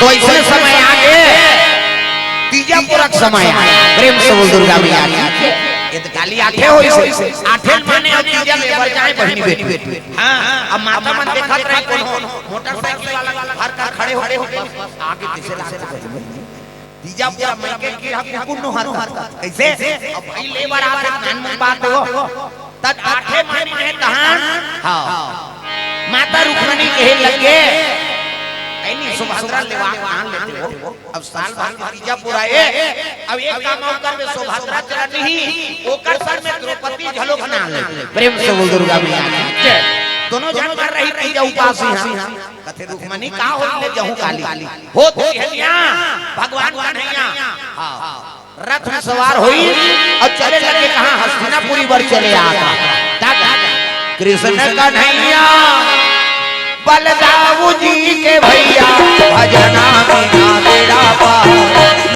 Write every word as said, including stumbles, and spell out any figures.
तो अइसने समय आगे, तीजा पुरा के समय आगे। प्रेम से बोल दुर्गा मैया की। ये तो काली आठे होइसे, आठे माने अब तीजा ले बर जाए बहिनी बेटी। हाँ, अब माता मन देखत रही कोनो मोटरसाइकिल वाला हर का खड़े हो गए, आगे पीछे लागत रही। तीजा पुरा मायके के हम कुकुर नो हर कैसे? अब भाई ले बर आत हे, नान मुन बात हो। तब आठे माने हे तहान, हाँ। माता रुक्मणी कहे लगे, "ऐनी सुभद्रा लेवा कान लेते हो? अब साल भर तीजा पुराए, अब एक काम अउ करबे, सुभद्रा चलत नहीं, ओकर सर में द्रौपदी झलोक ना ले।" प्रेम से बोल दुर्गा मैया की। जय। दोनों जन कर रही तीजा उपास यहाँ। कथे रुक्मणी का हो ले जहूँ काली। हो तो हनिया, भगवान कन्हैया। हाँ। रथ में सवार होई अउ चले लगे कहाँ? हस्तिनापुरी बर चले आता। दादा, कृष्ण कन्हैया बलदाऊ जी के भैया भजन